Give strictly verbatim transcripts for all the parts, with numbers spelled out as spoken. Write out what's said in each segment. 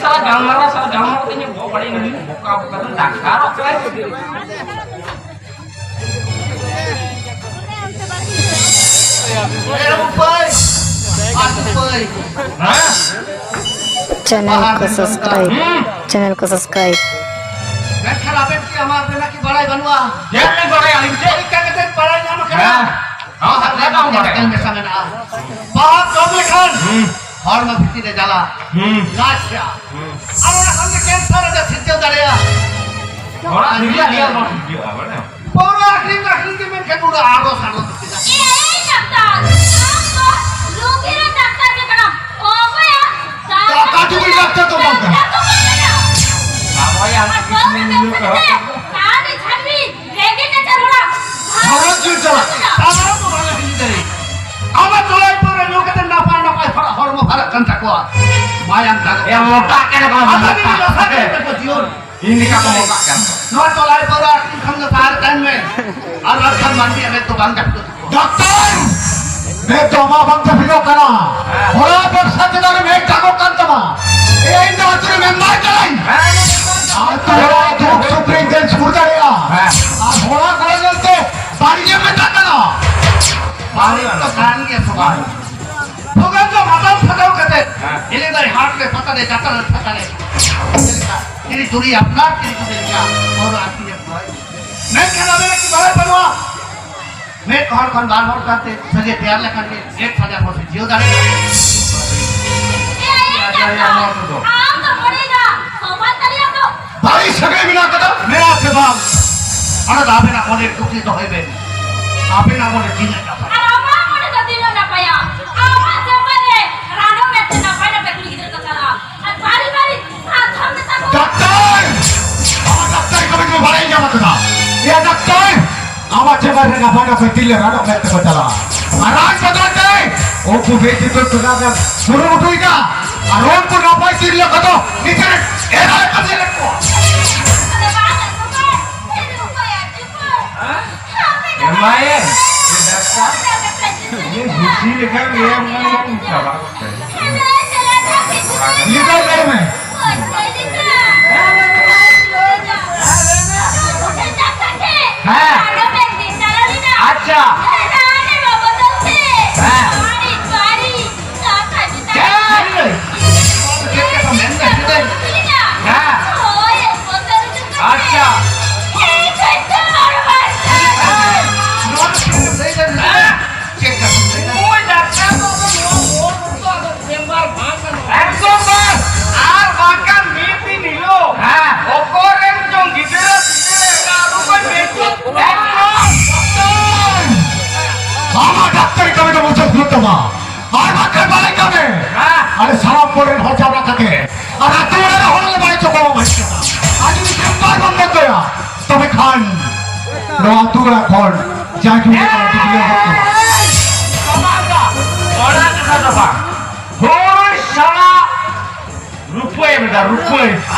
ᱥᱟᱞᱟ ᱜᱟᱞᱢᱟᱨᱟᱣ, ᱥᱟᱞᱟ ᱜᱟᱞᱢᱟᱨᱟᱣ ᱛᱮ ᱤᱧ ᱵᱚᱦᱚᱜ ᱵᱟᱹᱲᱤᱡ ᱮᱱᱟ, ᱵᱚᱠᱟ ᱵᱚᱠᱟ ᱫᱚ ᱰᱟᱠᱛᱟᱨᱚᱜ ᱠᱟᱱᱟᱭ᱾ ᱮ ᱩᱯᱟᱹᱭ, ᱟᱨ ᱩᱯᱟᱹᱭ᱾ ᱦᱮᱸ? Channel ᱠᱚ subscribe, channel ᱠᱚ subscribe᱾ ᱢᱮᱱᱠᱷᱟᱱ ᱟᱵᱮᱱ ᱠᱤ ᱟᱢᱟᱜ ᱟᱵᱮᱱᱟᱜ ᱠᱤ ᱵᱟᱲᱟᱭ ᱵᱟᱹᱱᱩᱜᱼᱟ? ᱪᱮᱫ ᱵᱮᱱ ᱵᱟᱲᱟᱭᱟ ᱟᱹᱞᱤᱧ ᱪᱮᱫ? ᱪᱮᱫ ᱞᱮᱠᱟ ᱠᱟᱛᱮ ᱵᱟᱲᱟᱭ ᱧᱟᱢ ᱠᱟᱱᱟ? ᱦᱮᱸ᱾ ᱦᱚᱸ, ᱦᱚᱸ, ᱦᱚᱸ, ᱦᱚᱸ, ᱦᱚᱸ᱾ ᱢᱮᱥᱟ ᱢᱮᱱᱟᱜᱼᱟ᱾ ᱵᱟᱦᱟ ᱡᱚᱢ ᱞᱮᱠᱷᱟᱱ ᱦᱩᱸ᱾ ᱦᱚᱲᱢᱚ ᱵᱷᱤᱛᱤᱨ ᱨᱮ ᱡᱟᱞᱟ᱾ ᱦᱩᱸ᱾ ᱞᱟᱡ ᱥᱮᱭᱟ᱾ ᱦᱩᱸ᱾ ᱟᱨ ᱚᱱᱟ ᱠᱷᱚᱱ ᱜᱮ cancer ᱟᱡᱟᱨ ᱥᱤᱨᱡᱟᱹᱣ ᱫᱟᱲᱮᱭᱟᱜᱼᱟ᱾ ᱦᱚᱲᱟᱜ ᱥᱤᱨᱡᱟᱹᱜ ᱜᱮᱭᱟ, ᱵᱟᱝ ᱥᱤᱨᱡᱟᱹᱜᱼᱟ, ᱵᱟᱲᱟᱭᱟᱢ? ᱯᱟᱹᱣᱨᱟᱹ ᱟᱹᱠᱷᱨᱤᱧ ᱟᱹᱠᱷᱨᱤᱧ ᱜᱮ ᱢᱮᱱᱠᱷᱟᱱ ᱩᱱᱟᱹᱜ ᱟᱨᱚ ᱥᱟᱸᱜᱮ ᱠᱚ ᱪᱮᱫᱟᱜ? ᱮᱭ ᱰᱟᱠᱛᱟᱨ, ᱟᱢ ᱫᱚ ᱨᱩᱜᱤ ᱨᱮᱱ ᱰᱟᱠᱛᱟᱨ ᱜᱮ ᱠᱟᱱᱟᱢ᱾ ᱚᱠᱚᱭᱟᱜ ᱫᱟᱠᱟ ᱴᱩᱠᱩᱡ ᱰᱟᱠᱛᱟᱨ ᱫᱚ ᱵᱟᱝ ᱠᱟᱱᱟ᱾ ᱰᱟᱠᱛᱟᱨ ᱫᱚ ᱵᱟᱝ ᱠᱟᱱᱟ᱾ ᱟᱵᱚᱭᱟᱜ ᱟᱨ ᱠᱤᱪᱷᱩ ᱯᱟᱹᱣᱨᱟᱹ ᱢᱤᱞ ᱵᱮᱵᱥᱟ ᱦᱩᱭᱩᱜ ᱠᱟᱱᱟ᱾ ᱠᱟᱛᱮ ᱛᱟᱦᱞᱮ ᱡᱷᱟᱹᱱᱴᱤ ᱨᱮᱸᱜᱮᱡ ᱱᱟᱪᱟᱨ ᱦᱚᱲᱟᱜ ᱜᱷᱟᱨᱚᱸᱡᱽ ᱡᱤᱣᱤ ᱪᱟᱞᱟᱜ ᱠᱟᱱᱟ᱾ ᱛᱟᱲᱟᱢ ᱫᱚ ᱵᱟᱝ ᱦᱤᱲᱤᱧ ᱫᱟᱲᱮᱭᱟᱜᱼᱟ᱾ ᱟᱵᱚ ᱪᱚᱲᱟᱭ ᱯᱟᱹᱣᱨᱟᱹ ᱧᱩ ᱠᱟᱛᱮ ᱱᱟᱯᱟᱭ ᱱᱟᱯᱟᱭ ᱦᱚᱲᱟᱜ ᱦᱚᱲᱢᱚ ᱯᱷᱟᱨᱟᱜ ᱠᱟᱱ ᱛᱟᱠᱚᱣᱟ᱾ ᱢᱟᱭᱟᱢ ᱫᱟᱜᱚᱜ ᱮ, ᱠᱟᱱᱟ᱾ ᱢᱚᱴᱟᱜ ᱠᱟᱱᱟ ᱠᱚ, ᱟᱫᱚ ᱢᱚᱴᱟᱜ᱾ ᱱᱤᱭᱟᱹ ᱞᱚᱥᱟ ᱠᱟᱱ ᱛᱟᱠᱚ ᱡᱤᱭᱚᱱ᱾ ᱤᱧ ᱞᱮᱠᱟ ᱠᱚ ᱢᱚᱴᱟᱜ ᱠᱟᱱᱟ᱾ ᱱᱚᱣᱟ ᱪᱚᱲᱟᱭ ᱯᱟᱹᱣᱨᱟᱹ ᱟᱹᱠᱷᱨᱤᱧ ᱠᱷᱚᱱ ᱫᱚ ᱥᱟᱦᱟ ᱨᱮ ᱛᱟᱦᱮᱱ ᱢᱮ᱾ ᱟᱨ ᱵᱟᱝᱠᱷᱟᱱ ᱢᱟᱹᱱᱢᱤᱭᱟᱜ ᱢᱮᱫ ᱫᱚ ᱵᱟᱝ ᱡᱟᱹᱯᱤᱫᱚᱜ ᱛᱟᱠᱚᱣᱟ᱾ ᱰᱟᱠᱛᱟᱨ! ᱢᱮᱫ ᱫᱚ ᱟᱢᱟᱜ ᱵᱟᱝ ᱡᱟᱹᱯᱤᱫᱚᱜ ᱠᱟᱱᱟ᱾ ᱦᱮᱸ᱾ ᱦᱚᱲᱟᱜ ᱵᱮᱵᱽᱥᱟ ᱪᱮᱛᱟᱱ ᱨᱮ ᱢᱮᱫ ᱡᱟᱜᱚᱜ ᱠᱟᱱ ᱛᱟᱢᱟ᱾ ᱤᱧ ᱫᱚ ᱟᱹᱛᱩ ᱨᱮ ᱢᱮᱢᱵᱟᱨ ᱠᱟᱹᱱᱟᱹᱧ᱾ ᱦᱮᱸ᱾ ᱟᱹᱛᱩ ᱦᱚᱲᱟᱜ ᱫᱩᱠ ᱥᱩᱠ ᱨᱮᱧ ᱥᱩᱨ ᱫᱟᱲᱮᱭᱟᱜᱼᱟ᱾ ᱦᱮᱸ᱾ ᱟᱨ ᱦᱚᱲᱟᱜ ᱜᱚᱲᱚ ᱧᱮᱞᱛᱮ ᱵᱟᱹᱲᱤᱡ ᱮᱢ ᱢᱮᱛᱟᱜ ᱠᱟᱱᱟ᱾ ᱵᱟᱹᱲᱤᱡ ᱫᱚ ᱠᱟᱱ ᱜᱮᱭᱟ ᱥᱚᱢᱟᱡᱽ᱾ ᱵᱷᱩᱜᱟᱹᱱ ᱫᱚ ᱢᱟᱛᱟᱞ ᱥᱟᱡᱟᱣ ᱠᱟᱛᱮ, ᱦᱮᱸ᱾ ᱤᱞᱤᱫᱟᱭ ᱦᱟᱴ ᱨᱮ, ᱯᱟᱛᱟ ᱨᱮ, ᱡᱟᱛᱨᱟ ᱨᱮ, ᱯᱟᱛᱟ ᱨᱮ᱾ ᱪᱮᱫ ᱞᱮᱠᱟ? ᱠᱤᱨᱤ ᱪᱩᱨᱤ ᱟᱯᱱᱟᱨ, ᱠᱤᱨᱤ ᱪᱩᱨᱤ ᱞᱮᱠᱟ᱾ ᱯᱟᱹᱣᱨᱟᱹ ᱟᱹᱠᱷᱨᱤᱧ ᱮ ᱵᱟᱲᱟᱭ᱾ ᱢᱮᱱᱠᱷᱟᱱ ᱟᱵᱮᱱᱟᱜ ᱠᱤ ᱵᱟᱲᱟᱭ ᱵᱟᱹᱱᱩᱜᱼᱟ? ᱢᱤᱫ ᱦᱚᱲ ᱠᱷᱚᱱ ᱵᱟᱨ ᱦᱚᱲ ᱠᱟᱛᱮ ᱥᱟᱹᱜᱟᱹᱭ ᱛᱮᱭᱟᱨ ᱞᱮᱠᱷᱟᱱ ᱜᱮ ᱡᱮ ᱥᱟᱡᱟ ᱠᱚ ᱥᱤᱨᱡᱟᱹᱣ ᱫᱟᱲᱮᱭᱟᱜᱼᱟ᱾ ᱮ, ᱮ, ᱰᱟᱠᱛᱟᱨ, ᱟᱢ ᱫᱚ ᱢᱚᱱᱮᱭᱮᱫᱟ ᱥᱚᱢᱟᱡᱽ ᱛᱟᱞᱮᱭᱟ ᱛᱚ? ᱵᱟᱹᱲᱤᱡ ᱥᱟᱹᱜᱟᱹᱭ ᱢᱮᱱᱟᱜ ᱠᱟᱫᱟ? ᱢᱮᱱᱟᱜ ᱥᱮ ᱵᱟᱝ? ᱚᱱᱟ ᱫᱚ ᱟᱵᱮᱱᱟᱜ ᱢᱚᱱᱮ ᱠᱩᱠᱞᱤ ᱫᱚᱦᱚᱭ ᱵᱮᱱ᱾ ᱟᱵᱮᱱᱟᱜ ᱢᱚᱱᱮ ᱛᱤᱱᱟᱹᱜ ᱱᱟᱯᱟᱭᱟ? ᱟᱨ ᱟᱢᱟᱜ ᱢᱚᱱᱮ ᱫᱚ ᱛᱤᱱᱟᱹᱜ ᱱᱟᱯᱟᱭᱟ? ᱟᱢᱟᱜ ᱡᱟᱢᱟ ᱨᱮ ᱨᱟᱱᱚ ᱢᱮᱱᱛᱮ ᱱᱟᱯᱟᱭ ᱱᱟᱯᱟᱭ ᱠᱩᱲᱤ ᱜᱤᱫᱽᱨᱟᱹ ᱠᱚ ᱪᱟᱞᱟᱜᱼᱟ᱾ ᱟᱨ ᱵᱟᱨᱤ ᱵᱟᱨᱤ ᱥᱟᱫᱷᱟᱨᱚᱱ ᱢᱮᱛᱟ ᱠᱚ᱾ ᱰᱟᱠᱛᱟᱨ! ᱟᱢᱟᱜ ᱰᱟᱠᱛᱟᱨ ᱠᱟᱹᱢᱤ ᱠᱚ ᱵᱟᱲᱟᱭ ᱧᱟᱢ ᱠᱟᱫᱟ᱾ ᱮ ᱰᱟᱠᱛᱟᱨ! ᱟᱢᱟᱜ ᱪᱮᱢᱵᱟᱨ ᱨᱮ ᱱᱟᱯᱟᱭ ᱱᱟᱯᱟᱭ ᱛᱤᱨᱞᱟᱹ ᱨᱟᱱᱚ ᱢᱮᱱᱛᱮ ᱠᱚ ᱪᱟᱞᱟᱜᱼᱟ᱾ ᱟᱨ ᱨᱟᱱ ᱵᱚᱫᱚᱞ ᱛᱮ ᱩᱱᱠᱩ ᱵᱮᱡᱤᱛᱩ ᱛᱩᱞᱟ ᱨᱮ ᱠᱩᱨᱩᱢᱩᱴᱩᱭᱮᱫᱟ᱾ ᱟᱨ ᱩᱱᱠᱩ ᱱᱟᱯᱟᱭ ᱛᱤᱨᱞᱟᱹ ᱠᱚᱫᱚ ᱱᱤᱡᱮᱨ ᱮᱨᱟ ᱞᱮᱠᱟ ᱧᱮᱞᱮᱫ ᱠᱚᱣᱟ᱾ ᱮᱢᱟᱭᱮᱢ, ᱮ ᱰᱟᱠᱛᱟᱨ, ᱤᱧ ᱵᱷᱩᱥᱤ ᱞᱮᱠᱷᱟᱱ ᱞᱟᱹᱭᱟᱢ ᱠᱟᱱᱟ, ᱵᱟᱝ ᱪᱟᱵᱟ ᱜᱚᱫ ᱠᱟᱭᱟ᱾ ᱱᱤᱛᱚᱜ ᱞᱟᱹᱭ ᱢᱮ᱾ ᱟᱨ ᱟᱹᱛᱩ ᱚᱲᱟᱜ ᱨᱮ ᱦᱚᱲ ᱞᱮ ᱵᱟᱭ ᱪᱚᱠᱚ ᱵᱟᱭ ᱪᱚᱠᱚ᱾ ᱟᱨ ᱡᱩᱫᱤ ᱥᱚᱨᱠᱟᱨ ᱵᱚᱱ ᱵᱚᱱᱫᱚᱭᱟ, ᱛᱚᱵᱮ ᱠᱷᱟᱱ ᱱᱚᱣᱟ ᱟᱹᱛᱩ ᱚᱲᱟᱜ ᱠᱷᱚᱱ ᱡᱟᱦᱟᱸᱭ ᱠᱚ ᱢᱮᱛᱟᱜ ᱠᱚᱣᱟ ᱰᱤᱜᱽᱞᱟᱹ ᱦᱚᱲ ᱠᱚ᱾ ᱵᱟᱵᱟ ᱫᱚ ᱚᱱᱟ ᱠᱟᱛᱷᱟ ᱫᱚ ᱵᱟᱝ᱾ ᱦᱳᱭ ᱥᱟᱞᱟ, ᱨᱩᱯᱟᱹᱭ ᱢᱮᱱᱫᱟ, ᱨᱩᱯᱟᱹᱭ᱾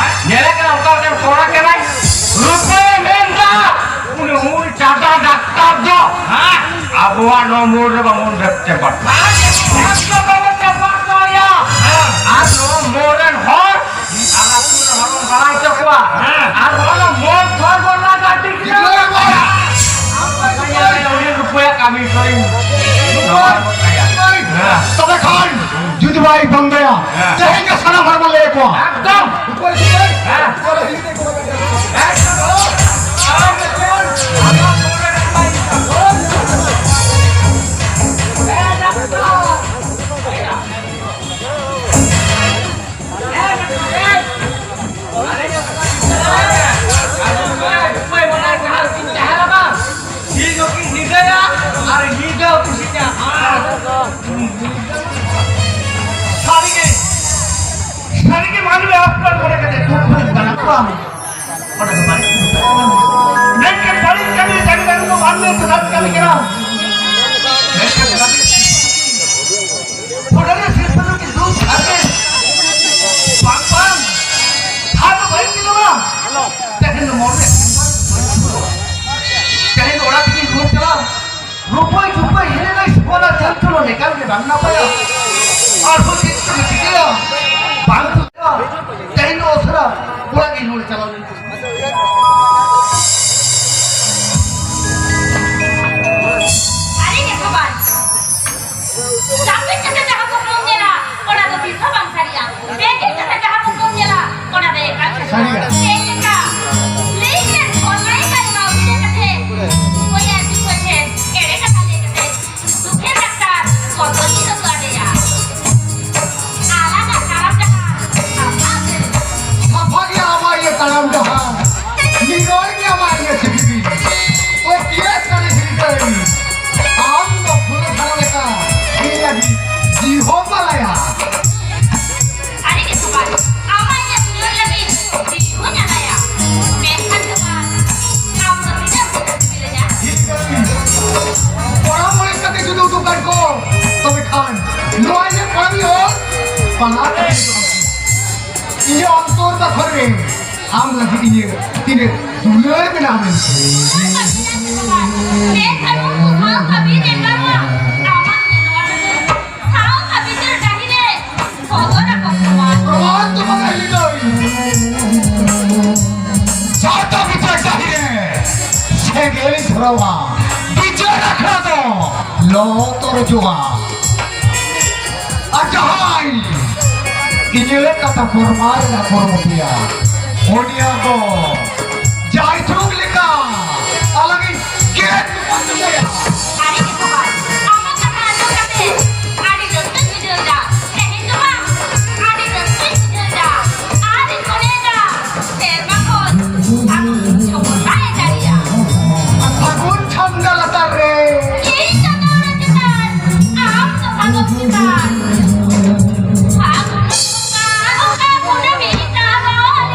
ᱧᱮᱞᱮ ᱠᱟᱱᱟ ᱚᱠᱟ ᱞᱮᱠᱟᱱ ᱠᱚᱲᱟ ᱠᱟᱱᱟᱭ? ᱨᱩᱯᱟᱹᱭ ᱢᱮᱱᱫᱟ, ᱩᱱᱤ ᱩᱱᱤ ᱪᱟᱸᱫᱟ ᱰᱟᱠᱛᱟᱨ ᱫᱚ, ᱦᱮᱸ? ᱟᱵᱚᱣᱟᱜ ᱱᱚᱣᱟ ᱢᱳᱲ ᱨᱮ ᱵᱟᱵᱚᱱ ᱪᱟᱵᱟ᱾ ᱟᱨ ᱪᱮᱫ ᱵᱟᱵᱚᱱ ᱪᱟᱵᱟ ᱠᱚᱣᱟ? ᱦᱮᱸ᱾ ᱟᱨ ᱱᱚᱣᱟ ᱢᱳᱲ ᱨᱮᱱ ᱦᱚᱲ ᱟᱨ ᱟᱹᱛᱩ ᱨᱮᱱ ᱦᱚᱲ ᱵᱚᱱ ᱵᱟᱲᱟᱭ ᱦᱚᱪᱚ ᱠᱚᱣᱟ᱾ ᱦᱮᱸ᱾ ᱟᱨ ᱱᱚᱣᱟ ᱫᱚ ᱢᱳᱲ ᱫᱷᱚᱨ ᱵᱚᱱ ᱞᱟᱜᱟ ᱴᱷᱤᱠ ᱠᱮᱫᱟ᱾ ᱴᱷᱤᱠ ᱠᱮᱫᱟ᱾ ᱟᱢ ᱫᱚ ᱧᱮᱞ ᱢᱮ, ᱩᱱᱤ ᱨᱩᱯᱟᱹᱭᱟᱜ ᱠᱟᱹᱢᱤ ᱠᱚᱨᱮᱧ ᱨᱩᱯᱟᱹᱭ, ᱨᱩᱯᱟᱹᱭ᱾ ᱦᱮᱸ᱾ ᱛᱚᱵᱮ ᱠᱷᱟᱱ ᱡᱩᱫᱤ ᱵᱟᱭ ᱵᱚᱱᱫᱚᱭᱟ, ᱦᱮᱸ᱾ ᱛᱮᱦᱮᱧ ᱜᱮ ᱥᱟᱱᱟᱢ ᱦᱚᱲ ᱵᱚᱱ ᱞᱟᱹᱭ ᱟᱠᱚᱣᱟ᱾ ᱮᱠᱫᱚᱢ᱾ ᱨᱩᱯᱟᱹᱭ, ᱨᱩᱯᱟᱹᱭ᱾ ᱦᱮᱸ᱾ ᱥᱟᱹᱨᱤᱜᱮ, ᱥᱟᱹᱨᱤᱜᱮ ᱢᱟᱹᱱᱢᱤ ᱟᱯᱱᱟᱨ ᱢᱚᱱᱮ ᱠᱟᱛᱮ ᱫᱩᱠ ᱠᱷᱚᱱ ᱫᱟᱬᱟ ᱠᱚᱣᱟ᱾ ᱚᱸᱰᱮ ᱫᱚ ᱵᱟᱹᱲᱤᱡ ᱠᱚ ᱢᱮᱛᱟᱜ ᱠᱟᱱᱟ᱾ ᱢᱮᱱᱠᱷᱟᱱ ᱵᱟᱹᱲᱤᱡ ᱠᱟᱹᱢᱤ ᱡᱟᱹᱱᱤᱡ ᱟᱹᱰᱤ ᱫᱚ ᱵᱟᱝ ᱞᱮ ᱠᱟᱛᱷᱟ ᱠᱟᱹᱢᱤ ᱠᱟᱱᱟ᱾ ᱢᱮᱱᱠᱷᱟᱱ ᱵᱟᱹᱲᱤᱡ ᱯᱷᱚᱴᱚᱨᱮ ᱥᱤᱨᱯᱟᱹ ᱫᱚ ᱠᱤᱱᱛᱩ ᱥᱟᱨᱮ ᱵᱟᱝ ᱵᱟᱝ᱾ ᱛᱷᱟᱱ ᱫᱚ ᱵᱟᱹᱧ ᱧᱮᱞᱚᱜᱼᱟ᱾ ᱛᱮᱦᱮᱧ ᱫᱚ ᱢᱚᱱᱮ ᱛᱮᱦᱮᱧ ᱫᱚ ᱚᱲᱟᱜ ᱛᱮᱜᱤᱧ ᱨᱩᱣᱟᱹᱲ ᱪᱟᱞᱟᱜᱼᱟ᱾ ᱨᱩᱯᱟᱹᱭ ᱪᱩᱯᱟᱹᱭ ᱦᱤᱱᱟᱹ ᱱᱟᱹᱭ ᱥᱩᱯᱟᱹᱱᱟ ᱪᱟᱹᱞ ᱪᱚᱞᱚ ᱱᱮᱠᱟᱞ ᱜᱮ ᱵᱟᱝ ᱱᱟᱯᱟᱭᱟ᱾ ᱟᱨᱦᱚᱸ ᱪᱮᱫ ᱪᱚ ᱪᱤᱠᱟᱹᱭᱟ? ᱵᱟᱝ ᱪᱤᱠᱟᱹᱭᱟ᱾ ᱛᱮᱦᱮᱧ ᱫᱚ ᱩᱥᱟᱹᱨᱟ ᱚᱲᱟᱜ ᱜᱮᱧ ᱨᱩᱣᱟᱹᱲ ᱪᱟᱞᱟᱣ ᱞᱮᱱ ᱜᱮ᱾ ᱟᱨᱮ ᱜᱮ ᱥᱚᱢᱟᱡᱽ᱾ ᱡᱟᱹᱯᱤᱫ ᱠᱟᱛᱮ ᱡᱟᱦᱟᱸ ᱠᱚ ᱵᱚᱱ ᱧᱮᱞᱟ, ᱚᱱᱟ ᱫᱚ ᱛᱤᱥ ᱦᱚᱸ ᱵᱟᱝ ᱥᱟᱹᱨᱤᱜᱼᱟ᱾ ᱵᱮᱸᱜᱮᱫ ᱠᱟᱛᱮ ᱡᱟᱦᱟᱸ ᱠᱚ ᱵᱚᱱ ᱧᱮᱞᱟ, ᱚᱱᱟ ᱫᱚ ᱮᱠᱟᱞ ᱥᱟᱹᱨᱤᱜᱼᱟ᱾ ᱥᱟᱹᱨᱤᱜᱼᱟ᱾ ᱪᱮᱫ ᱞᱮᱠᱟ? ᱞᱟᱹᱭ ᱠᱮᱫ ᱠᱚ, ᱞᱟᱹᱭ ᱠᱟᱜ ᱢᱟ ᱩᱭᱦᱟᱹᱨ ᱠᱟᱛᱮ᱾ ᱚᱠᱚᱭᱟᱜ ᱫᱩᱠ ᱠᱚ ᱪᱮᱫ? ᱮᱲᱮ ᱠᱟᱛᱷᱟ ᱞᱟᱹᱭ ᱠᱟᱛᱮ᱾ ᱫᱩᱠᱷᱮᱨ ᱰᱟᱠᱛᱟᱨ ᱠᱚᱛᱚ ᱧᱤᱫᱟᱹ ᱠᱚ ᱟᱫᱮᱭᱟ᱾ ᱟᱞᱟᱜᱟ ᱛᱟᱲᱟᱢ ᱰᱟᱦᱟᱨ ᱥᱟᱯᱷᱟ ᱜᱮ᱾ ᱥᱟᱯᱷᱟ ᱜᱮᱭᱟ ᱟᱢᱟᱜ ᱤᱭᱟᱹ ᱛᱟᱲᱟᱢ ᱰᱟᱦᱟᱨ᱾ ᱱᱤᱨᱚᱲ ᱜᱮᱭᱟ ᱟᱢᱟᱜ ᱤᱭᱟᱹ ᱥᱤᱠᱲᱤ᱾ ᱳ ᱯᱤᱭᱟᱥ ᱠᱟᱱᱟ ᱥᱤᱠᱲᱤ᱾ ᱟᱢ ᱫᱚ ᱯᱷᱩᱞ ᱫᱷᱟᱨᱟ ᱞᱮᱠᱟ ᱤᱧ ᱞᱟᱹᱜᱤᱫ ᱡᱤᱣᱤ ᱦᱚᱸ ᱵᱟᱞᱟᱭᱟ᱾ ᱟᱹᱰᱤ ᱜᱮ ᱥᱟᱯᱷᱟ᱾ ᱤᱧᱟᱹᱜ ᱚᱱᱛᱚᱨ ᱫᱟᱠᱷᱚᱨ ᱨᱮ ᱟᱢ ᱞᱟᱹᱜᱤᱫ ᱤᱧᱟᱹᱜ ᱛᱤᱱᱟᱹᱜ ᱫᱩᱞᱟᱹᱲ ᱢᱮᱱᱟᱜᱼᱟ ᱢᱮᱱᱛᱮ᱾ ᱢᱮᱱᱠᱷᱟᱱ ᱩᱱᱠᱩ ᱥᱟᱶ ᱠᱟᱹᱢᱤ ᱨᱮ ᱵᱟᱝᱟ, ᱟᱢᱟᱜ ᱧᱮᱞᱣᱟ ᱥᱟᱶ ᱠᱟᱹᱢᱤ ᱨᱮ ᱰᱟᱹᱦᱤ ᱨᱮ ᱥᱚᱫᱚᱨ ᱟᱠᱚ ᱠᱚᱣᱟ᱾ ᱯᱨᱚᱢᱟᱱ ᱫᱚ ᱵᱟᱝᱟ ᱤᱧ ᱫᱚ᱾ ᱥᱟᱶᱛᱟ ᱵᱤᱪᱟᱹᱨ ᱰᱟᱹᱦᱤ ᱨᱮ ᱥᱮᱸᱜᱮᱞ ᱫᱷᱚᱨᱟᱣᱟ᱾ ᱵᱤᱪᱟᱹᱨ ᱟᱠᱷᱲᱟ ᱫᱚ ᱞᱚ ᱛᱚᱨᱡᱚᱜᱼᱟ᱾ ᱟᱨ ᱡᱟᱦᱟᱸᱭ ᱤᱧᱟᱹᱜ ᱠᱟᱛᱷᱟ ᱯᱚᱨᱢᱟᱱ ᱨᱮᱱᱟᱜ ᱠᱩᱨᱩᱢᱩᱴᱩᱭᱟ, ᱩᱱᱤᱭᱟᱜ ᱫᱚ ᱡᱟᱭᱡᱩᱜᱽ ᱞᱮᱠᱟ ᱟᱞᱟᱝᱤᱡ ᱜᱮᱫ ᱢᱮᱭᱟ᱾ ᱟᱹᱰᱤ ᱜᱮ ᱥᱚᱦᱟᱭ᱾ ᱟᱢᱟᱜ ᱠᱟᱛᱷᱟ ᱟᱸᱡᱚᱢ ᱠᱟᱛᱮ ᱟᱹᱰᱤ ᱨᱟᱹᱥᱠᱟᱹᱧ ᱵᱩᱡᱷᱟᱹᱣ ᱮᱫᱟ᱾ ᱛᱮᱦᱮᱧ ᱫᱚ ᱵᱟᱝ, ᱟᱹᱰᱤ ᱨᱟᱹᱥᱠᱟᱹᱧ ᱵᱩᱡᱷᱟᱹᱣ ᱮᱫᱟ᱾ ᱟᱨᱤᱧ ᱢᱚᱱᱮᱭᱮᱫᱟ, ᱥᱮᱨᱢᱟ ᱠᱷᱚᱱ ᱟᱢ ᱡᱷᱚᱢᱚᱨ ᱫᱟᱜ ᱮ ᱡᱟᱹᱲᱤᱭᱟ᱾ ᱯᱷᱟᱹᱜᱩᱱ ᱪᱷᱟᱢᱰᱟ ᱞᱟᱛᱟᱨ ᱨᱮ ᱤᱧ ᱫᱚ ᱫᱟᱹᱣᱲᱟᱹ ᱪᱮᱛᱟᱱ, ᱟᱢ ᱫᱚ ᱥᱟᱫᱚᱢ ᱪᱮᱛᱟᱱ᱾ ᱯᱷᱟᱹᱜᱩᱱ ᱵᱚᱸᱜᱟ, ᱚᱠᱟ ᱠᱩᱱᱟᱹᱢᱤ ᱛᱟᱵᱚᱱ?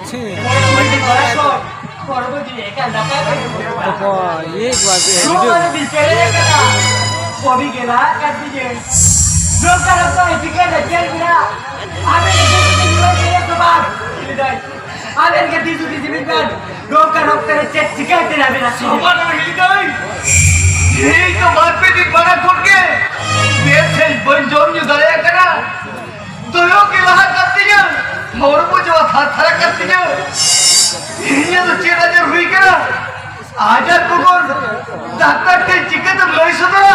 ᱪᱮᱫ? ᱛᱚᱠᱚ ᱤᱭᱟᱹ ᱠᱚᱣᱟ ᱥᱮ ᱵᱷᱤᱰᱤᱭᱳ? ᱠᱚᱵᱤ ᱜᱮᱞᱟ ᱠᱟᱹᱴᱤᱡ ᱜᱮ᱾ ᱫᱚᱨᱠᱟᱨ ᱚᱠᱚᱭ ᱪᱤᱠᱟᱹ ᱞᱮ ᱪᱮᱫ ᱢᱮᱱᱟᱜ? ᱟᱵᱮᱱ ᱫᱚ ᱪᱮᱫ ᱵᱮᱱ ᱞᱟᱹᱭ ᱠᱮᱫᱟ ᱥᱮ ᱵᱟᱝ? ᱞᱟᱹᱭ ᱫᱟᱭ, ᱟᱵᱮᱱ ᱜᱮ ᱫᱤᱥ ᱦᱩᱫᱤᱥ ᱵᱮᱱ ᱵᱮᱱ᱾ ᱫᱚᱨᱠᱟᱨ ᱚᱠᱛᱮ ᱨᱮ ᱪᱮᱫ ᱪᱤᱠᱟᱹᱭ ᱛᱮ ᱟᱵᱮᱱ ᱟᱥᱚᱜ? ᱥᱚᱢᱟᱱ ᱨᱮ ᱦᱤᱞᱤ ᱫᱟᱹᱭ᱾ ᱤᱧ ᱫᱚ ᱵᱟᱨ ᱯᱮ ᱫᱤᱱ ᱢᱟᱲᱟᱝ ᱠᱷᱚᱱ ᱜᱮ ᱵᱮᱥ ᱥᱟᱺᱦᱤᱡ ᱵᱟᱹᱧ ᱡᱚᱢ ᱧᱩ ᱫᱟᱲᱮᱭᱟᱜ ᱠᱟᱱᱟ᱾ ᱫᱚᱭᱚ ᱜᱮ ᱞᱟᱦᱟ ᱠᱟᱱ ᱛᱤᱧᱟᱹ, ᱦᱚᱲᱢᱚ ᱡᱚᱣᱟ ᱛᱷᱟᱨ ᱛᱷᱟᱨᱟᱜ ᱠᱟᱱ ᱛᱤᱧᱟᱹ᱾ ᱤᱧᱟᱹᱜ ᱫᱚ ᱪᱮᱫ ᱟᱡᱟᱨ ᱦᱩᱭ ᱠᱟᱱᱟ? ᱟᱡᱟᱨ ᱵᱮᱜᱚᱨ ᱰᱟᱠᱛᱟᱨ ᱴᱷᱮᱱ ᱪᱤᱠᱟᱹᱛᱮᱢ ᱞᱟᱹᱭ ᱥᱚᱫᱚᱨᱟ?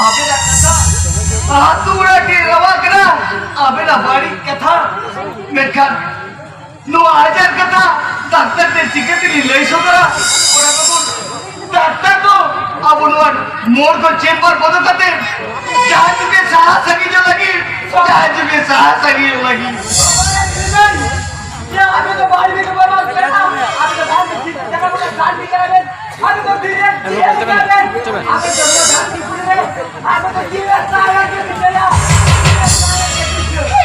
ᱟᱵᱮᱱᱟᱜ ᱠᱟᱛᱷᱟ ᱟᱹᱛᱩ ᱚᱲᱟᱜ ᱜᱮ ᱨᱟᱣᱟᱜ ᱠᱟᱱᱟ, ᱟᱵᱮᱱᱟᱜ ᱵᱟᱹᱲᱤᱡ ᱠᱟᱛᱷᱟ᱾ ᱢᱮᱱᱠᱷᱟᱱ ᱱᱚᱣᱟ ᱟᱡᱟᱨ ᱠᱟᱛᱷᱟ ᱰᱟᱠᱛᱟᱨ ᱴᱷᱮᱱ ᱪᱤᱠᱟᱹ ᱛᱮᱞᱤᱧ ᱞᱟᱹᱭ ᱥᱚᱫᱚᱨᱟ? ᱠᱚᱲᱟ ᱠᱚᱵᱚᱱ, ᱰᱟᱠᱛᱟᱨ ᱫᱚ ᱟᱵᱚ ᱱᱚᱣᱟ ᱢᱳᱲ ᱠᱚ ᱪᱮᱢᱵᱟᱨ ᱵᱚᱫᱚ ᱠᱟᱛᱮ ᱡᱟᱦᱟᱸ ᱪᱩᱯᱮ ᱥᱟᱦᱟ ᱥᱟᱺᱜᱤᱧᱚᱜ ᱞᱟᱹᱜᱤᱫ, ᱡᱟᱦᱟᱸ ᱪᱩᱯᱮ ᱥᱟᱦᱟ ᱥᱟᱺᱜᱤᱧᱚᱜ ᱞᱟᱹᱜᱤᱫ᱾ ᱟᱵᱮᱱ ᱫᱚ ᱵᱟᱭᱨᱮ ᱫᱚ ᱵᱟᱹᱱᱩᱜ ᱵᱮᱱᱟ, ᱟᱵᱮᱱ ᱫᱚ ᱵᱟᱭᱨᱮ ᱫᱚ ᱴᱷᱤᱠ ᱡᱟᱭᱜᱟ ᱠᱚᱨᱮ ᱥᱟᱱᱛᱤ ᱠᱟᱱᱟ ᱵᱮᱱ᱾ ᱟᱵᱮᱱ ᱫᱚ ᱛᱤᱨᱮ ᱦᱮᱸ, ᱜᱚᱢᱠᱮ, ᱪᱚᱵᱮ, ᱪᱚᱵᱮ᱾ ᱟᱵᱮᱱ ᱫᱚ ᱱᱚᱣᱟ ᱫᱷᱟᱹᱨᱛᱤ ᱯᱩᱨᱤ ᱨᱮ, ᱟᱵᱮᱱ ᱫᱚ ᱛᱤᱨᱮ ᱥᱟᱦᱟ ᱥᱟᱺᱜᱤᱧ ᱵᱮᱱ ᱞᱟᱹᱭᱟ?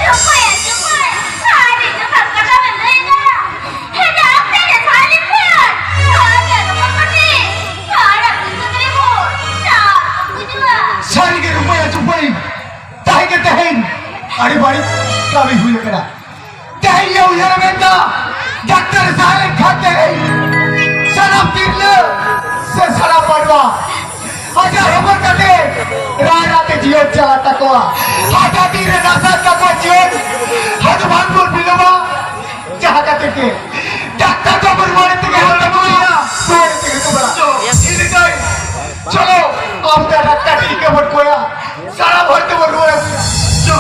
ᱨᱚᱠᱚᱭᱟ, ᱨᱚᱠᱚᱭ, ᱟᱹᱰᱤ ᱡᱚᱛᱷᱟᱛ ᱠᱟᱛᱷᱟ ᱵᱮᱱ ᱞᱟᱹᱭ ᱠᱟᱫᱟ᱾ ᱦᱮᱸ, ᱰᱟᱠᱛᱟᱨ ᱮ ᱥᱟᱞᱤ ᱯᱷᱮᱭᱟᱨ᱾ ᱟᱨ ᱟᱞᱚ ᱠᱚ ᱠᱟᱹᱴᱤᱡ᱾ ᱟᱨ ᱟᱹᱵᱤᱱ ᱫᱚ ᱛᱟᱹᱨᱤ ᱵᱷᱳᱨ᱾ ᱰᱟᱠᱛᱟᱨ ᱠᱚ ᱦᱤᱡᱩᱜᱼᱟ᱾ ᱥᱟᱹᱨᱤ ᱜᱮ ᱨᱩᱯᱟᱹᱭᱟ ᱪᱩᱯᱟᱹᱭ᱾ ᱛᱟᱦᱮᱸ ᱜᱮ ᱛᱮᱦᱮᱧ ᱟᱹᱰᱤ ᱵᱟᱹᱲᱤᱡ ᱠᱟᱹᱢᱤ ᱦᱩᱭ ᱟᱠᱟᱱᱟ᱾ ᱛᱮᱦᱮᱧ ᱞᱮ ᱩᱭᱦᱟᱹᱨ ᱢᱮᱱᱫᱟ, ᱰᱟᱠᱛᱟᱨ ᱮ ᱥᱟᱦᱟ ᱞᱮᱱᱠᱷᱟᱱ ᱛᱮᱦᱮᱧ ᱥᱟᱱᱟᱢ ᱛᱤᱨᱞᱟᱹ ᱥᱮ ᱥᱟᱱᱟᱢ ᱢᱟᱱᱣᱟ ᱟᱡᱟᱜ ᱦᱚᱵᱚᱨ ᱠᱟᱛᱮ ᱨᱟᱭ ᱨᱟᱭ ᱛᱮ ᱡᱤᱭᱚᱱ ᱪᱟᱞᱟᱜ ᱛᱟᱠᱚᱣᱟ᱾ ᱦᱟᱰᱟ ᱛᱤ ᱨᱮ ᱱᱟᱥᱟᱜ ᱛᱟᱠᱚᱣᱟ ᱡᱤᱭᱚᱱ᱾ ᱟᱫᱚ ᱵᱟᱝ ᱵᱚᱱ ᱵᱤᱞᱚᱢᱟ᱾ ᱡᱟᱦᱟᱸ ᱠᱷᱟᱹᱛᱤᱨ ᱛᱮ ᱰᱟᱠᱛᱟᱨ ᱵᱟᱵᱩ ᱨᱩᱣᱟᱹᱲ ᱛᱮᱜᱮ ᱦᱚᱲ ᱛᱟᱵᱚᱱᱟ᱾ ᱨᱩᱣᱟᱹᱲ ᱛᱮᱜᱮ ᱛᱟᱵᱚᱱᱟ᱾ ᱪᱚ, ᱤᱫᱤ ᱠᱟᱭ᱾ ᱪᱚᱞᱚ, ᱟᱵᱚ ᱫᱚ ᱰᱟᱠᱛᱟᱨ ᱴᱷᱮᱱ ᱜᱮᱵᱚᱱ ᱠᱚᱭᱟ᱾ ᱥᱟᱱᱟᱢ ᱦᱚᱲ ᱛᱮᱵᱚᱱ ᱨᱩᱣᱟᱹᱲ ᱟᱹᱜᱩᱭᱟ᱾ ᱪᱚ᱾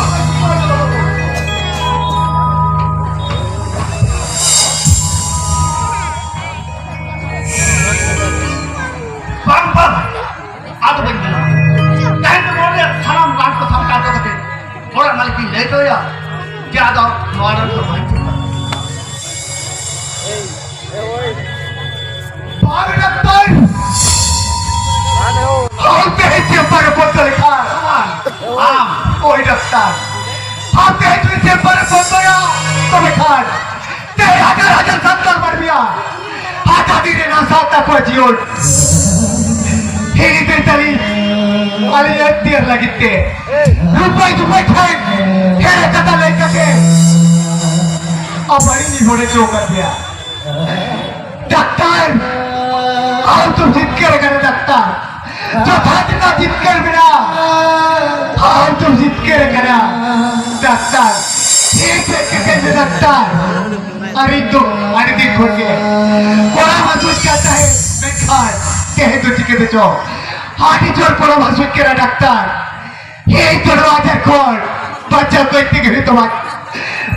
ᱵᱟᱝ, ᱵᱟᱝ᱾ ᱟᱫᱚ ᱵᱟᱹᱧ ᱪᱟᱞᱟᱜᱼᱟ᱾ ᱛᱮᱦᱮᱧ ᱫᱚ ᱱᱚᱰᱮ ᱥᱟᱱᱟᱢ ᱨᱟᱱ ᱠᱚ ᱥᱟᱢᱴᱟᱣ ᱦᱚᱴᱚ ᱠᱟᱛᱮ ᱚᱲᱟᱜ ᱢᱟᱹᱞᱤᱠ ᱤᱧ ᱞᱟᱹᱭ ᱦᱚᱴᱚᱭᱟ ᱡᱮ ᱟᱫᱚ ᱱᱚᱣᱟ ᱨᱟᱱ ᱫᱚ ᱵᱟᱹᱧ ᱪᱟᱞᱟᱜᱼᱟ᱾ ᱠᱚᱣᱟᱜ ᱡᱤᱭᱚᱱ ᱦᱤᱲᱤᱧ ᱛᱮ ᱛᱟᱹᱞᱤᱧ ᱟᱹᱞᱤᱧ ᱮᱠᱴᱤᱭᱟᱨ ᱞᱟᱹᱜᱤᱫ ᱛᱮ ᱨᱩᱯᱟᱹᱭ ᱫᱩᱯᱟᱹᱭ ᱴᱷᱮᱱ ᱦᱮᱲᱮ ᱠᱟᱛᱷᱟ ᱞᱟᱹᱭ ᱠᱟᱛᱮ ᱟᱵᱟᱨᱤᱧ ᱦᱚᱲᱮ ᱪᱚ ᱠᱟᱫᱮᱭᱟ᱾ ᱰᱟᱠᱛᱟᱨ, ᱟᱢ ᱫᱚᱢ ᱡᱤᱛᱠᱟᱹᱨ ᱟᱠᱟᱱᱟ ᱰᱟᱠᱛᱟᱨ᱾ ᱡᱚᱛᱷᱟᱛ ᱨᱮᱱᱟᱜ ᱡᱤᱛᱠᱟᱹᱨ ᱢᱮᱱᱟᱜᱼᱟ᱾ ᱟᱢ ᱫᱚᱢ ᱡᱤᱛᱠᱟᱹᱨ ᱟᱠᱟᱱᱟ ᱰᱟᱠᱛᱟᱨ᱾ ᱴᱷᱤᱠ ᱴᱷᱤᱠ ᱴᱷᱤᱠ ᱰᱟᱠᱛᱟᱨ᱾ ᱟᱹᱰᱤ ᱫᱩᱠ, ᱟᱹᱰᱤ ᱫᱤᱱ ᱠᱷᱚᱱ ᱜᱮ ᱠᱚᱲᱟ ᱦᱟᱹᱥᱩᱧ ᱠᱟᱱ ᱛᱟᱦᱮᱸᱫ, ᱢᱮᱱᱠᱷᱟᱱ ᱛᱮᱦᱮᱧ ᱫᱚ ᱪᱤᱠᱟᱹ ᱛᱮᱪᱚ ᱟᱹᱰᱤ ᱡᱳᱨ ᱠᱚᱲᱟ ᱦᱟᱹᱥᱩᱧ ᱠᱟᱱᱟ ᱰᱟᱠᱛᱟᱨ᱾ ᱤᱧ ᱫᱚ ᱱᱚᱣᱟ ᱟᱡᱟᱨ ᱠᱷᱚᱱ ᱵᱟᱧᱪᱟᱣ ᱠᱟᱹᱧ ᱛᱮᱜᱮ ᱦᱩᱭᱩᱜ ᱛᱟᱢᱟ,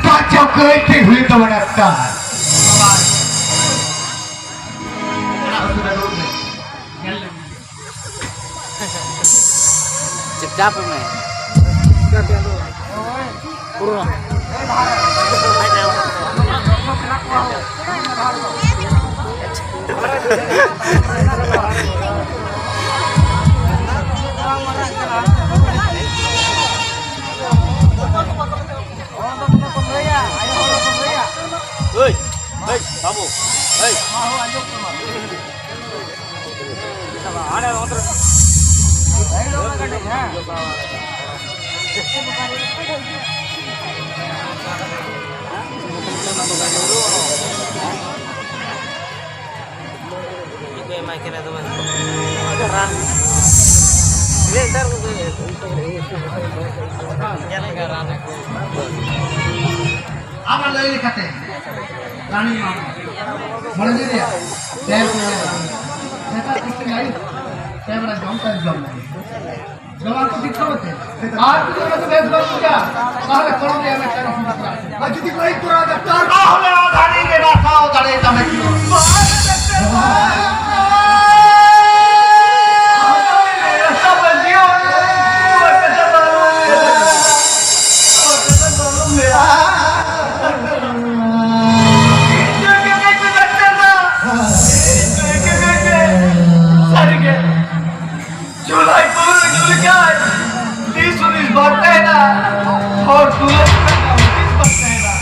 ᱵᱟᱧᱪᱟᱣ ᱠᱟᱹᱧ ᱛᱮᱜᱮ ᱦᱩᱭᱩᱜ ᱛᱟᱢᱟ ᱰᱟᱠᱛᱟᱨ᱾ ᱪᱩᱯᱪᱟᱯ ᱢᱮ᱾ ᱯᱩᱨᱟᱹ᱾ ᱦᱳᱭ, ᱦᱳᱭ, ᱵᱟᱹᱵᱩ, ᱦᱳᱭ᱾ ᱪᱮᱫ ᱠᱚ ᱮᱢᱟᱭ ᱠᱟᱱᱟ ᱛᱚᱵᱮ? ᱨᱟᱱ᱾ ᱛᱤᱱᱟᱹᱜ ᱰᱷᱮᱨ ᱠᱚ ᱧᱮᱞ ᱞᱮᱠᱟ ᱨᱟᱱ ᱠᱚ᱾ ᱟᱢᱟᱜ ᱞᱟᱹᱭ ᱞᱮᱠᱟᱛᱮ ᱨᱟᱱᱤ ᱢᱟ ᱢᱚᱬᱮ ᱫᱤᱱ ᱨᱮᱭᱟᱜ ᱯᱮ ᱵᱮᱲᱟ ᱥᱮᱛᱟᱜ ᱛᱤᱠᱤᱱ ᱟᱹᱭᱩᱵ ᱯᱮ ᱵᱮᱲᱟ ᱡᱚᱢ ᱛᱟᱭ ᱡᱚᱢ ᱞᱟᱹᱜᱤᱫ᱾ ᱡᱚᱢᱟᱜ ᱠᱚ ᱴᱷᱤᱠ ᱴᱷᱟᱠ ᱟᱛᱮ᱾ ᱟᱨ ᱡᱩᱫᱤ ᱚᱱᱟ ᱠᱚ ᱵᱮᱥ ᱵᱟᱝ ᱵᱩᱡᱷᱟᱹᱜᱼᱟ, ᱛᱟᱦᱚᱞᱮ ᱠᱚᱲᱟ ᱨᱮᱭᱟᱜ ᱢᱤᱫᱴᱟᱝ ᱤᱥᱤᱱ ᱵᱟᱥᱟᱝ᱾ ᱟᱨ ᱡᱩᱫᱤ ᱵᱟᱹᱧ ᱠᱚᱨᱟᱣ ᱫᱟ, ᱛᱟᱦᱚᱞᱮ ᱚᱱᱟ ᱫᱷᱟᱹᱨᱤᱡ ᱜᱮ ᱱᱟᱥᱟᱣ ᱫᱟᱲᱮᱭᱟᱛᱟᱢᱟ ᱠᱤ? ᱥᱟᱹᱨᱤᱜᱮ᱾ ᱡᱩᱞᱟᱭ ᱯᱟᱹᱣᱨᱟᱹ ᱧᱩ ᱞᱮᱠᱷᱟᱱ ᱫᱤᱥ ᱦᱩᱫᱤᱥ ᱵᱟᱝ ᱛᱟᱦᱮᱱᱟ, ᱦᱚᱲ ᱛᱩᱞᱟᱹᱡᱚᱠᱷᱟ ᱨᱮᱱᱟᱜ ᱦᱩᱫᱤᱥ ᱵᱟᱝ ᱛᱟᱦᱮᱱᱟ᱾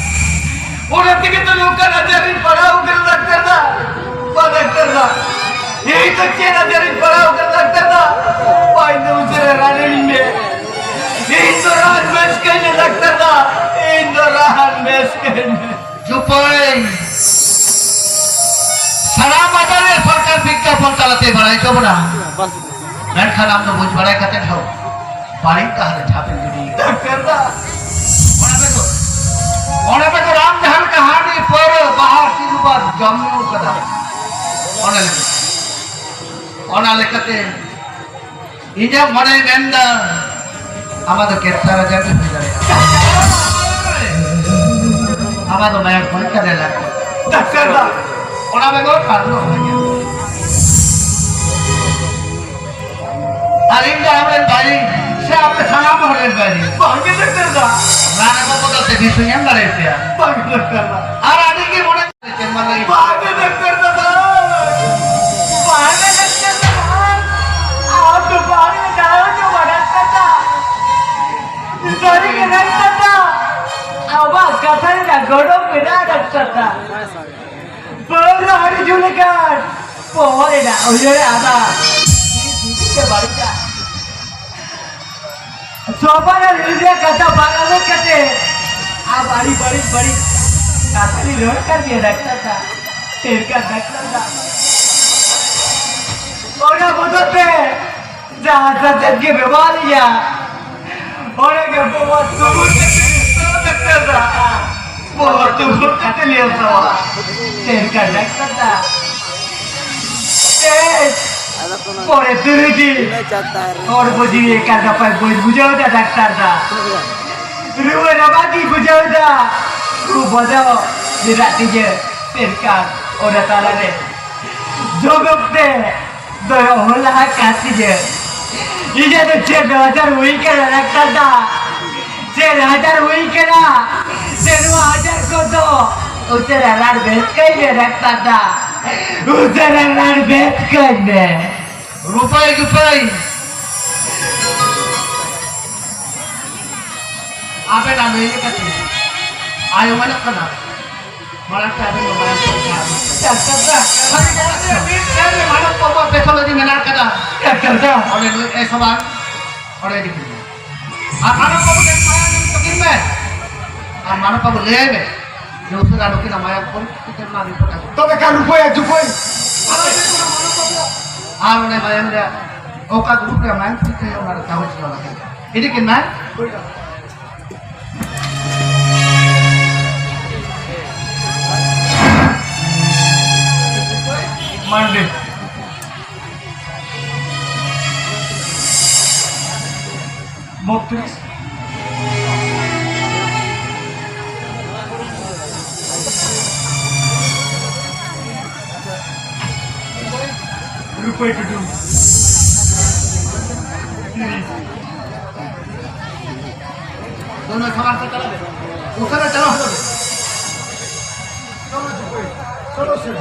ᱚᱱᱟ ᱛᱮᱜᱮ ᱛᱚ ᱱᱚᱝᱠᱟᱱ ᱟᱡᱟᱨ ᱨᱤᱧ ᱯᱟᱲᱟᱣ ᱠᱟᱱᱟ ᱰᱟᱠᱛᱟᱨ ᱫᱟ, ᱵᱟ ᱰᱟᱠᱛᱟᱨ ᱫᱟ᱾ ᱤᱧ ᱫᱚ ᱪᱮᱫ ᱟᱡᱟᱨᱤᱧ ᱯᱟᱲᱟᱣ ᱠᱟᱱᱟ ᱰᱟᱠᱛᱟᱨ ᱫᱟ? ᱵᱟᱹᱧ ᱫᱚ ᱩᱥᱟᱹᱨᱟ ᱨᱟᱱ ᱤᱧ ᱢᱮ᱾ ᱤᱧ ᱫᱚ ᱨᱟᱱ ᱵᱮᱥ ᱠᱟᱹᱧ ᱢᱮ ᱰᱟᱠᱛᱟᱨ ᱫᱟ᱾ ᱤᱧ ᱫᱚ ᱨᱟᱱ ᱵᱮᱥ ᱠᱟᱹᱧ ᱢᱮ᱾ ᱪᱩᱯᱟᱹᱭ᱾ ᱥᱟᱱᱟᱢ ᱟᱡᱟᱨ ᱨᱮ ᱥᱚᱨᱠᱟᱨ ᱵᱤᱜᱽᱜᱟᱯᱚᱱ ᱛᱟᱞᱟᱛᱮ ᱵᱟᱲᱟᱭ ᱦᱚᱪᱚ ᱵᱚᱱᱟ᱾ ᱢᱮᱱᱠᱷᱟᱱ ᱟᱢ ᱫᱚ ᱵᱩᱡᱽ ᱵᱟᱲᱟᱭ ᱠᱟᱛᱮ ᱦᱚᱸ ᱵᱟᱹᱲᱤᱡ ᱰᱟᱦᱟᱨ ᱨᱮ ᱪᱷᱟᱯᱮᱢ ᱜᱤᱰᱤ ᱠᱟᱫᱟ᱾ ᱰᱟᱠᱛᱟᱨ ᱫᱟ᱾ ᱚᱱᱟ ᱵᱮᱜᱚᱨ, ᱚᱱᱟ ᱵᱮᱜᱚᱨ ᱟᱢ ᱡᱟᱦᱟᱸ ᱞᱮᱠᱟ ᱦᱟᱺᱰᱤ, ᱯᱟᱹᱣᱨᱟᱹ, ᱵᱟᱦᱟ, ᱥᱤᱸᱫᱩᱨ ᱵᱟᱫ ᱡᱚᱢ ᱧᱩ ᱠᱟᱫᱟ, ᱚᱱᱟ ᱞᱮᱠᱟ, ᱚᱱᱟ ᱞᱮᱠᱟᱛᱮ ᱤᱧᱟᱹᱜ ᱢᱚᱱᱮᱭ ᱢᱮᱱᱫᱟ, ᱟᱢᱟᱜ ᱫᱚ ᱠᱮᱱᱥᱟᱨ ᱟᱡᱟᱨ ᱜᱮ ᱦᱩᱭ ᱫᱟᱲᱮᱭᱟᱜᱼᱟ᱾ ᱟᱢᱟᱜ ᱫᱚ ᱢᱟᱭᱟᱢ ᱯᱚᱨᱤᱠᱠᱷᱟ ᱨᱮ ᱞᱟᱜᱟᱜᱼᱟ᱾ ᱰᱟᱠᱛᱟᱨ ᱫᱟ᱾ ᱚᱱᱟ ᱵᱮᱜᱚᱨ ᱟᱨ ᱫᱚ ᱦᱩᱭ ᱜᱮᱭᱟ᱾ ᱟᱨ ᱤᱧ ᱫᱚ ᱟᱢᱨᱮᱱ ᱵᱟᱹᱭᱨᱤ, ᱥᱮ ᱟᱯᱮ ᱥᱟᱱᱟᱢ ᱦᱚᱲ ᱨᱮᱱ ᱵᱟᱹᱭᱨᱤ᱾ ᱵᱟᱝ ᱜᱮ ᱰᱟᱠᱛᱟᱨ ᱫᱟ᱾ ᱨᱟᱱ ᱟᱹᱜᱩ ᱵᱚᱫᱚᱞ ᱛᱮ ᱵᱤᱥ ᱦᱚᱸᱧ ᱮᱢ ᱫᱟᱲᱮᱭᱟᱯᱮᱭᱟ᱾ ᱵᱟᱝ ᱜᱮ ᱰᱟᱠᱛᱟᱨ ᱫᱟ᱾ ᱟᱨ ᱟᱹᱰᱤ ᱜᱮ ᱢᱚᱱᱮ ᱪᱮᱢᱵᱟᱨ ᱞᱟᱹᱜᱤᱫ᱾ ᱵᱟᱝ ᱜᱮ ᱰᱟᱠᱛᱟᱨ ᱫᱟᱫᱟ᱾ ᱵᱟᱝ ᱜᱮ ᱰᱟᱠᱛᱟᱨ ᱫᱟᱫᱟ᱾ ᱟᱢ ᱫᱚ ᱵᱟᱝ ᱜᱮ ᱰᱟᱠᱛᱟᱨ ᱫᱟ᱾ ᱥᱟᱹᱨᱤ ᱜᱮ ᱰᱟᱠᱛᱟᱨ ᱫᱟ᱾ ᱟᱢᱟᱜ ᱠᱟᱛᱷᱟ ᱨᱮᱱᱟᱜ ᱜᱚᱱᱚᱝ ᱢᱮᱱᱟᱜᱼᱟ ᱰᱟᱠᱛᱟᱨ ᱫᱟ᱾ ᱯᱟᱹᱣᱨᱟᱹ ᱦᱟᱺᱰᱤ ᱧᱩ ᱞᱮᱠᱷᱟᱱ ᱵᱚᱦᱚᱜ ᱨᱮᱱᱟᱜ ᱩᱭᱦᱟᱹᱨ ᱟᱫᱟ᱾ ᱵᱟᱹᱲᱤᱡᱟ᱾ ᱥᱚᱵᱟᱱᱟ ᱨᱮᱞᱤᱭᱟ ᱠᱟᱛᱷᱟ ᱵᱟᱝ ᱟᱸᱡᱚᱢ ᱠᱟᱛᱮ ᱟᱢ ᱟᱹᱰᱤ ᱵᱟᱹᱲᱤᱡ ᱵᱟᱹᱲᱤᱡ ᱠᱟᱛᱷᱟ ᱞᱤᱧ ᱨᱚᱲ ᱠᱟᱱ ᱜᱮᱭᱟ ᱰᱟᱠᱛᱟᱨ ᱫᱟ᱾ ᱴᱷᱤᱠ ᱜᱮᱭᱟ ᱰᱟᱠᱛᱟᱨ ᱫᱟ᱾ ᱚᱱᱟ ᱵᱚᱫᱚᱞ ᱛᱮ ᱡᱟᱦᱟᱸ ᱥᱟᱛᱮᱫ ᱜᱮ ᱵᱮᱵᱚᱦᱟᱨ ᱞᱮᱭᱟ, ᱚᱸᱰᱮ ᱜᱮ ᱵᱚᱦᱚᱜ ᱛᱩᱢᱩᱞ ᱠᱟᱛᱮ ᱰᱟᱠᱛᱟᱨ ᱫᱟ᱾ ᱵᱚᱦᱚᱜ ᱛᱩᱢᱩᱞ ᱠᱟᱛᱮ ᱞᱮ ᱦᱟᱛᱟᱣᱟ᱾ ᱪᱮᱫ ᱞᱮᱠᱟ ᱰᱟᱠᱛᱟᱨ ᱫᱟ? ᱪᱮᱫ? ᱯᱚᱨᱮ ᱛᱩᱨᱩᱭ ᱫᱤᱱ ᱦᱚᱲᱢᱚ ᱡᱤᱣᱤ ᱮᱠᱟᱞ ᱱᱟᱯᱟᱭ ᱵᱟᱹᱧ ᱵᱩᱡᱷᱟᱹᱣ ᱮᱫᱟ ᱰᱟᱠᱛᱟᱨ ᱫᱟ᱾ ᱨᱩᱣᱟᱹ ᱨᱟᱵᱟᱝ ᱜᱤᱧ ᱵᱩᱡᱷᱟᱹᱣ ᱮᱫᱟ᱾ ᱠᱷᱩᱵ ᱵᱚᱫᱚ ᱢᱮᱱᱟᱜ ᱛᱤᱧᱟᱹ᱾ ᱢᱮᱱᱠᱷᱟᱱ ᱚᱱᱟ ᱛᱟᱞᱟᱨᱮ ᱡᱚᱢ ᱚᱠᱛᱮ ᱫᱚᱭ ᱚᱦᱚ ᱞᱟᱦᱟ ᱠᱟᱱ ᱛᱤᱧᱟᱹ᱾ ᱤᱧᱟᱹᱜ ᱫᱚ ᱪᱮᱫ ᱟᱡᱟᱨ ᱦᱩᱭ ᱠᱟᱱᱟ ᱰᱟᱠᱛᱟᱨ ᱫᱟ? ᱪᱮᱫ ᱟᱡᱟᱨ ᱦᱩᱭ ᱠᱟᱱᱟ? ᱪᱮᱫ ᱱᱚᱣᱟ ᱟᱡᱟᱨ ᱠᱚᱫᱚ ᱩᱥᱟᱹᱨᱟ ᱨᱟᱱ ᱵᱮᱥ ᱠᱟᱹᱧ ᱢᱮ ᱰᱟᱠᱛᱟᱨ ᱫᱟ᱾ ᱩᱥᱟᱹᱨᱟ ᱨᱟᱱ ᱵᱮᱥ ᱠᱟᱹᱧ ᱢᱮ᱾ ᱨᱩᱯᱟᱹᱭ ᱜᱩᱯᱟᱹᱭ᱾ ᱟᱵᱮᱱᱟᱜ ᱞᱟᱹᱭ ᱞᱮᱠᱟᱛᱮ ᱟᱭᱳ ᱢᱮᱱᱚᱜ ᱠᱟᱱᱟ᱾ ᱢᱟᱲᱟᱝ ᱛᱮ ᱟᱵᱮᱱ ᱫᱚ ᱢᱟᱲᱟᱝ ᱛᱮ ᱢᱤᱫ ᱴᱷᱮᱱ ᱨᱮ ᱢᱟᱱᱚᱵ ᱵᱟᱵᱩᱣᱟᱜ ᱯᱮᱛᱷᱳᱞᱚᱡᱤ ᱢᱮᱱᱟᱜ ᱠᱟᱫᱟ᱾ ᱚᱸᱰᱮ ᱱᱩᱭ ᱮ ᱥᱚᱵᱟᱱ, ᱚᱸᱰᱮ ᱤᱫᱤ ᱠᱚᱢᱮ᱾ ᱟᱨ ᱢᱟᱱᱚᱵ ᱵᱟᱵᱩ ᱴᱷᱮᱱ ᱢᱟᱭᱟᱢ ᱮᱢ ᱦᱚᱴᱚ ᱠᱤᱱ ᱢᱮ᱾ ᱟᱨ ᱢᱟᱱᱚᱵ ᱵᱟᱵᱩ ᱞᱟᱹᱭᱟᱭ ᱢᱮ ᱡᱮ ᱩᱥᱟᱹᱨᱟ ᱱᱩᱠᱤᱱᱟᱜ ᱢᱟᱭᱟᱢ ᱯᱚᱨᱤᱥᱛᱷᱤᱛᱤ ᱨᱮᱱᱟᱜ ᱨᱤᱯᱳᱨᱴ ᱟᱹᱜᱩ᱾ ᱛᱚᱵᱮ ᱠᱷᱟᱱ ᱨᱩᱯᱟᱹᱭ ᱟᱨ ᱡᱩᱯᱟᱹᱭ᱾ ᱟᱨ ᱚᱱᱮ ᱢᱟᱭᱟᱢ ᱨᱮᱭᱟᱜ ᱚᱠᱟ ᱜᱨᱩᱯ ᱨᱮᱭᱟᱜ ᱢᱟᱭᱟᱢ ᱴᱷᱤᱠ ᱛᱟᱦᱮᱸ, ᱚᱱᱟ ᱨᱮ ᱠᱟᱜᱚᱡᱽ ᱨᱮ ᱚᱞ ᱟᱠᱟᱱ᱾ ᱤᱫᱤ ᱠᱤᱱ ᱢᱮ᱾ ᱢᱟᱱᱰᱤ᱾ ᱵᱚᱛᱛᱨᱤᱥ᱾ ᱨᱩᱯᱟᱹᱭ ᱴᱩᱰᱩ᱾ ᱛᱤᱨᱤᱥ᱾ ᱫᱚᱱᱟ ᱠᱷᱟᱵᱟᱨ ᱥᱮ ᱪᱟᱞᱟᱣ ᱫᱮ᱾ ᱩᱥᱟᱹᱨᱟ ᱪᱟᱞᱟᱣ ᱦᱚᱪᱚ ᱫᱮ᱾ ᱪᱚᱞᱚ ᱨᱩᱯᱟᱹᱭ, ᱪᱚᱞᱚ ᱥᱮ᱾